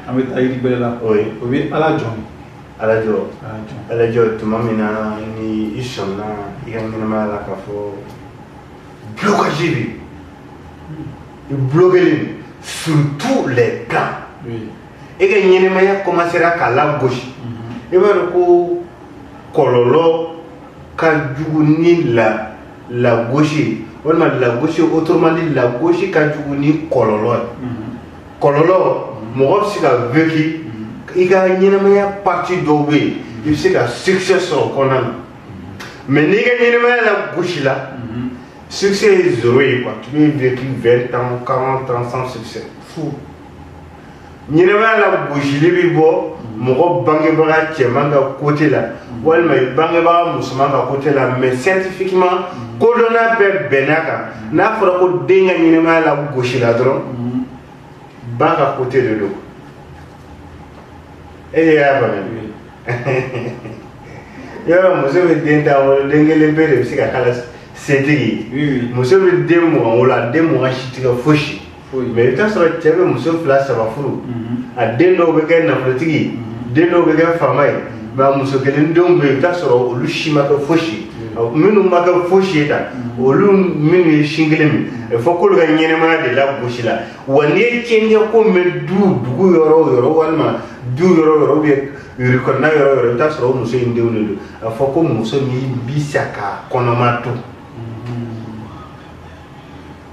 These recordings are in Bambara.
An bɛ taa yiri bɛrɛ la. Oui. O bɛ ala jɔn. Ala jɔ. Ala jɔn. Ala jɔ, tuma min na ni i sɔnna i ka ɲɛnamaya la k'a fɔ blocage bɛ yen, i bloqué sur tous les plans, e ka ɲɛnamaya commencera k'a lagosi, i b'a dɔn ko kɔlɔlɔ ka jugu ni la lagosi, walima lagosi, autrement dit, lagosi ka jugu ni kɔlɔlɔ ye. Kɔlɔlɔ, mɔgɔ bɛ se ka vécu i ka ɲɛnamaya partie dɔw bɛ yen, i bɛ se ka succès sɔrɔ o kɔnɔna na, mais n'i ka ɲɛnamaya lagosi la, succès ye zéro ye quoi. Tu peux vécu 20 ans, 40 ans sans succès. Fu. Ɲɛnamaya la gosili bɛ bɔ mɔgɔ bangebaga cɛman ka côté la walima bangebaga musoman ka côté la, mais scientifiquement, kodɔnna bɛɛ bɛnna kan, n'a fɔra ko den ka ɲɛnamaya la gosi la dɔrɔn, ba ka côté de don. E de y'a faamuya? Yɔrɔ muso bɛ den ta wolo, den kelen pe de bɛ se ka k'a la setigi ye. Muso bɛ den 20 wolo, a den 20 si tɛ kɛ fosi. Mais i bɛ taa sɔrɔ cɛ bɛ muso fila saba furu, a den dɔw bɛ kɛ nafolotigi ye, den dɔw bɛ kɛ faama ye, mais a muso kelen denw bɛ yen, i bɛ taa sɔrɔ olu si ma kɛ fosi ye. Minnu ma kɛ fosi ye tan, olu minnu ye sin kelen min, il faut k'olu ka ɲɛnɛmaya de lagosi la. Wa n'i ye tiɲɛni kɛ ko mɛn du dugu yɔrɔ o yɔrɔ, walima du yɔrɔ o yɔrɔ, ou bien yiri kɔnɔna yɔrɔ o yɔrɔ, i bɛ taa sɔrɔ o muso in denw de don. A fɔ ko muso min bi sa k'a kɔnɔma to,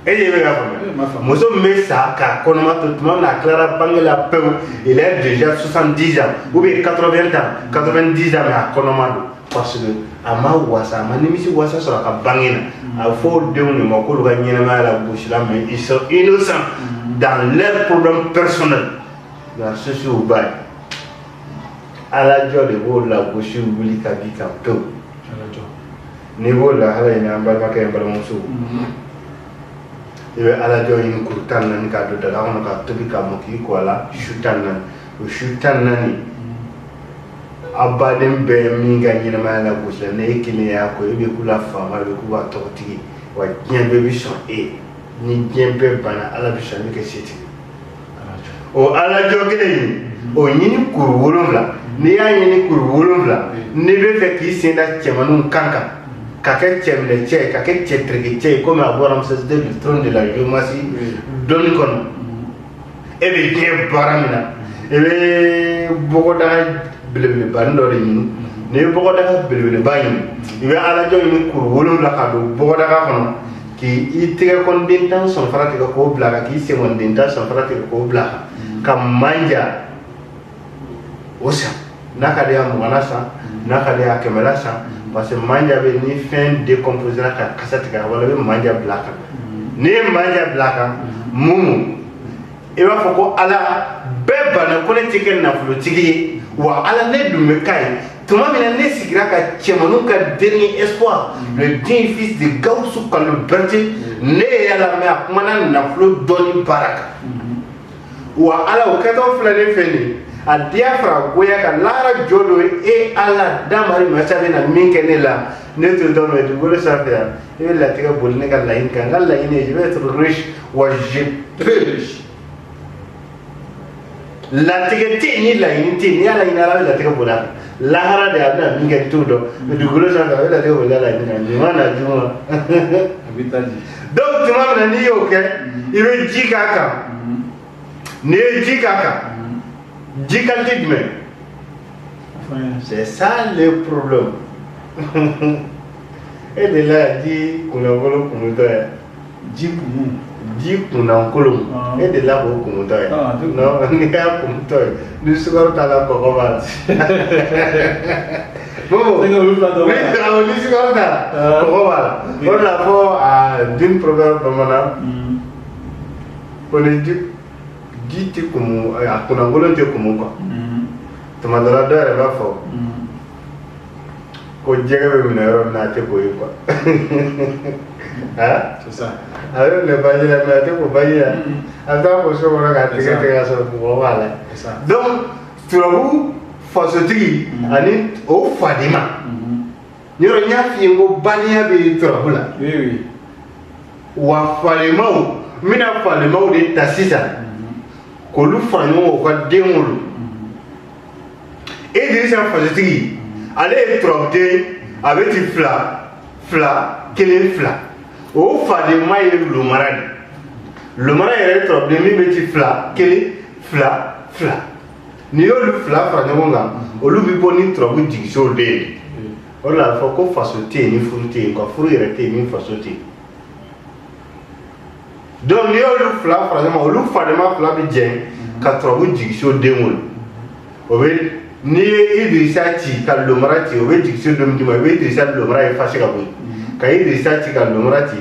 e de bɛ ka faamuya, muso min bɛ sa k'a kɔnɔma to, tuma min na a tilara bange la pewu, il est déjà 70 ans ou bien 80 ans, 90 ans, mais a kɔnɔma don parce que a ma wasa, a ma nimisi wasa sɔrɔ a ka bange na. A bɛ fɔ o denw de ma k'olu ka ɲɛnamaya la gosi la, mais ils sont innocents dans leurs problèmes personnels. Nka sosi u ba ye, ala jɔ de b'o lagosi wuli ka bi kan pewu. N'i b'o lahala ɲini, an balimakɛ, n balimamuso, i bɛ ala jɔ ɲini kuru 14 k'a don daga kɔnɔ k'a tobi k'a mɔ k'i ko a la su 14. O su 14, a baden bɛɛ min ka ɲɛnamaya la gosi la, n'e kelen y'a ko, e bɛ k'u la faama, e bɛ k'u ka tɔgɔtigi, wa diɲɛ bɛɛ bɛ sɔn e ni diɲɛ bɛɛ banna, ala bɛ sɔn, e bɛ kɛ setigi. O ala jɔ kelen in, o ɲini kuru 7. N'i y'a ɲini kuru 7, n'i bɛ fɛ k'i sen da cɛmaninw kan kan ka kɛ cɛminɛ cɛ ye, ka kɛ cɛ tereke cɛ ye, komi a bɔra Ramsès II du trône de la géomancie dɔnni kɔnɔ, e bɛ diɲɛ baara min na, i bɛ bɔgɔdaga belebelebanin dɔ de ɲini. N'i ye bɔgɔdaga belebeleba ɲini, i bɛ alajɔ ɲini kuru 7 ka don bɔgɔdaga kɔnɔ, k'i tɛgɛ kɔniden 10 sɔnfara tigɛ k'o bila a kan, k'i senkɔniden 10 sɔnfara tigɛ k'o bila a kan, ka manja o san. N'a ka di ye, a 20na san, n'a ka di ye, a 100la san, parce que manja bɛ ni fɛn décomposera ka kasa tigɛ a bɔ la, i bɛ manja bila a kan. N'i ye manja bila a kan, mun i b'a fɔ ko ala bɛɛ banna ko ne tɛ kɛ nafolotigi ye, wa ala ne dun bɛ k'a ye tuma min na ne sigira ka cɛmaninw ka dernier espoir, le digne fils de Gawusu Kalo Berete, ne ye yala mɛ a kumana nafolo dɔɔni baara kan, wa ala o kɛtɔ filɛ ne fɛ nin, a diya fara goya kan, lahara jɔ don, e ala damari masa bɛ na min kɛ ne la, ne t'o dɔn, mɛ dugukolo sanfɛ yan, i bɛ latigɛ boli ne ka laɲini kan. N ka laɲini ye je vais être riche, wa je peux riche. Latigɛ tɛ yen ni laɲini tɛ yen. N'i y'a laɲini, ala bɛ latigɛ boli a kan. Lahara de a bɛna min kɛ, n t'o dɔn, mɛ dugukolo sanfɛ a bɛ latigɛ boli a laɲini kan, ɲuman na juguman. A bɛ taa di. Donc tuma min na n'i y'o kɛ, i bɛ ji k'a kan. N'i ye ji k'a kan, ji qualité jumɛn? C'est ça le problème. E de la ji kunnankolon kumutɔ ye. Ji kumu. Ji kunnankolon, e de la k'o kumutɔ ye. Non, n'i y'a kumutɔ ye, ni sukaro t'a la, kɔgɔ b'a la. Bon, ni sukaro t'a la, kɔgɔ b'a la. O de la fɔ a d'une proverbe bamanan ko ni ji tɛ kumu, a kunnankolon tɛ kumu quoi. Tuma dɔ la, dɔw yɛrɛ b'a fɔ ko jɛgɛ bɛ minɛ yɔrɔ min na, a tɛ k'o ye quoi. Ah, C'est ça. a bɛ minɛ baji la, mais a tɛ ko baji la, a bɛ taa ko so kɔnɔ k'a tigɛ tigɛ ka sɔrɔ mɔgɔ b'a la. C'est ça. Donc turabu fasotigi ani o fadima yɔrɔ, n y'a f'i ye ko badenya bɛ turabu la. Oui, oui. Wa falemaw, n bɛna falemaw de ta sisan. K'olu fara ɲɔgɔn kan u ka den wolo. Idirisa fasotigi, ale ye turabuden, a bɛ ci 2 2 1 2. O fadenma ye lomara de. Lomara yɛrɛ ye turabuden min bɛ ci 2 1 2 2. N'i y'olu fila fara ɲɔgɔn kan, olu bɛ bɔ ni turabu jigisow de ye. O de la a bɛ fɔ ko faso tɛ yen ni furu tɛ yen, nka furu yɛrɛ tɛ yen ni faso tɛ yen. Donc n'i y'olu fila fara ɲɔgɔn kan, olu fadenma fila bɛ jɛ ka turabu jigiso den wolo. O bɛ n'i ye Idirisa ci ka lomara ci, o bɛ jigiso dɔ min d'i ma, i bɛ Idirisa lomara effacer ka bɔ yen, ka Idirisa ci ka lomara ci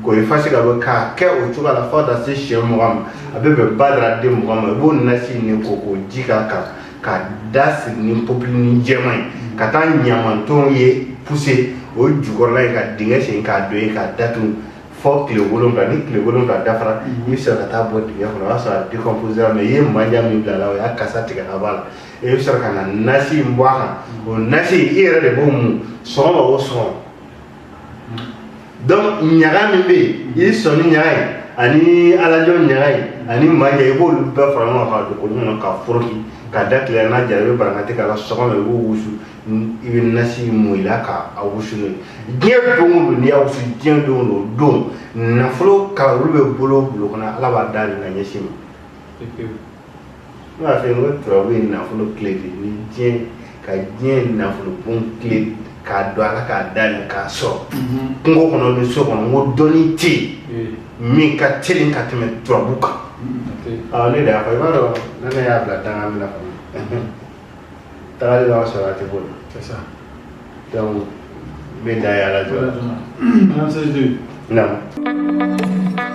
k'o effacer ka bɔ, k'a kɛ o cogoya la fo ka taa se siɲɛ 20 ma. A bɛ bɛn Badara den 20 ma. I b'o nasi nin ko k'o ji k'a kan, ka da siri ni popilini jɛman ye, ka taa ɲamanton ye pousser o jukɔrɔla ye, ka dingɛ sen k'a don yen, k'a datugu fɔ tile 7. Ni tile 7 dafara, i bɛ sɔrɔ ka taa bɔ dingɛ kɔnɔ. O y'a sɔrɔ a décomposera, mais i ye manja min bila a la, o y'a kasa tigɛ ka bɔ a la. I bɛ sɔrɔ ka na nasi in bɔ a kan. O nasi, i yɛrɛ de b'o mun sɔgɔma o sɔgɔma. Donc ɲaga min bɛ yen, i sɔnni ɲaga ye ani alajɔ ɲaga ye ani manja, i b'olu bɛɛ fara ɲɔgɔn kan ka don kolon kɔnɔ k'a foroki k'a da tile la. N'a jara, i bɛ barakati k'a la. Sɔgɔma, i b'o wusu, i bɛ nasi mun i la k'a wusu n'o ye. Diɲɛ don o don n'i y'a wusu, diɲɛ don o don, o don nafolo kala olu bɛ bolo o bolo kɔnɔ, Ala b'a dayɛlɛ ka ɲɛsin ma. Ne b'a fɛ n ko turabu ye nafolo clé de ye. Ni diɲɛ ka diɲɛ nafolo bon clé k'a don a la, k'a dayɛlɛ k'a sɔrɔ kungo kɔnɔ ni so kɔnɔ, n ko dɔnni tɛ yen min ka teli ka tɛmɛ turabu kan. Awɔ, ne de y'a fɔ. I b'a dɔn, ne ne y'a bila danga min na kɔni, tagali b'a sɔrɔ a tɛ bolo. C'est ça. Donc n bɛ da ye ala jɔ la. Madame 2. Naam.